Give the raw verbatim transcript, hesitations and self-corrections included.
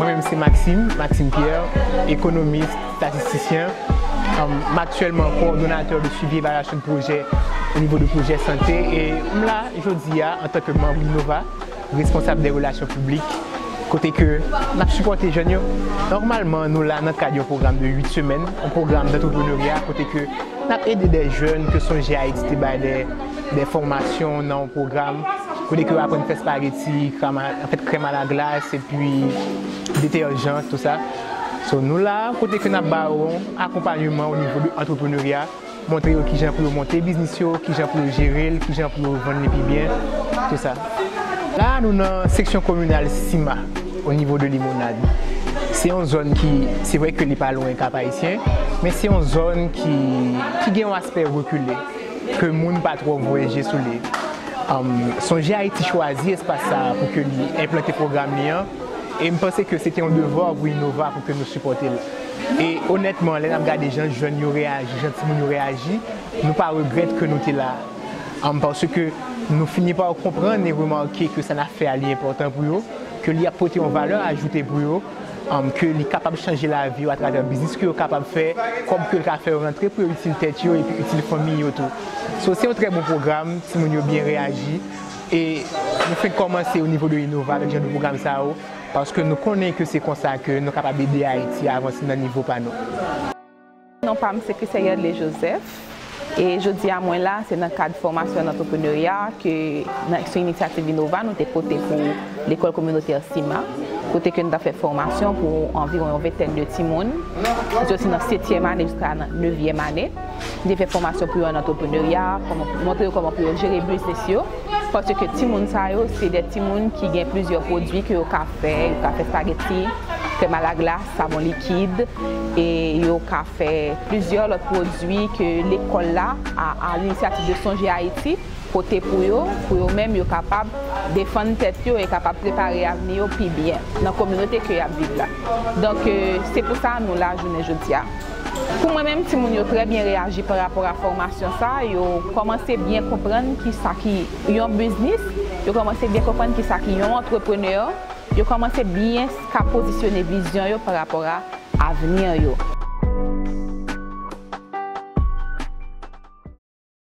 Mwen menm se Maxime, Maxime Pierre, ekonomis, estatistisyen. Um, m aktyèlman kowòdonatè de suivi evalyasyon de pwojè o nivo de pwojè sante e m la jodi a antanke manm Innova, responsab de relasyon piblik, kote ke n ap sipòte jèn yo. Nòmalman, nou la nan kad yon pwogram de uit semèn, yon pwogram d'antrepreneurya, kote ke n ap ede de jèn ke Sonje Ayiti te bay de, de fòmasyon nan yon pwogram, kote ke yo aprann fè spageti, krèm a, an fèt, krèm a la glas, epi detèjan, tout sa. So, nou la, kote ke n ap ba yo yon akonpanyeman o nivo de antrepreneurya, montre yo kijan pou yo monte biznis yo, kijan pou yo jere l, kijan pou yo vann li pi byen, tout sa. La, nou nan seksyon kominal Sima, o nivo de Limonad. Se yon zòn ki, se vre ke li pa lwen Kap Ayisyen, men se yon zòn ki, ki gen yon aspè rekile, ke moun pa twò voye je sou li. Um, Sonje Ayiti chwazi espas sa a pou ke li enplante pwogram li an, e m panse ke se te yon devwa pou Innova pou ke nou sipòte l. E onètman, lè n ap gade jan jèn yo reyaji, jan timoun yo reyaji, nou pa regrèt ke nou te la. Am, paske nou fini pa konprann e remake ke sa n ap fè a li enpòtan pou yo, ke li ap pote yon valè ajoute pou yo, am, ke li kapab chanje lavi yo atravè biznis ke yo kapab fè, kòb ke l ka fè yo rantre pou yo itil tèt yo epi itil fanmi yo tou. So, se yon trè bon pwogram, timoun yo byen reyaji, e nou fenk kòmanse o nivo de Innova avèk jan de pwogram sa yo, paske nou konnen ke se konsa ke nou kapab ede Ayiti avanse nan nivo pa nou. Non pa m se Christelle Yardley Joseph, e jodi a mwen la, se nan kad fòmasyon an antrepreneurya ke nan, sou inisyativ Innova, nou te pote pou lekòl kominotè Sima, kote ke nou t ap fè fòmasyon pou anviwon yon ventèn de timoun, ki soti nan setyèm ane jiska nan nevyèm ane. Nou te fè fòmasyon pou yo an antrepreneurya, kòman, montre yo kòman pou yo jere biznis yo, paske timoun sa yo, se de timoun ki gen plizyè pwodui ke yo ka fè, yo ka fè spageti, krèm a la glas, savon likid, e yo ka fè plizyè lòt pwodui ke lekòl la, a, a linisyativ de Sonje Ayiti, pote pou yo, pou yo menm yo kapab defann tèt yo e kapab prepare avni yo pi byen nan kominote ke y ap viv la. Donk, euh, se pou sa nou la jounen jodi a. Pou mwen menm, timoun yo trè byen reyaji pa rapò a fòmasyon sa, yo kòmanse byen konprann kisa ki yon biznis, yo kòmanse byen konprann kisa ki yon antreprenè, yo kòmanse byen ka pozisyone vizyon yo pa rapò a avni yo.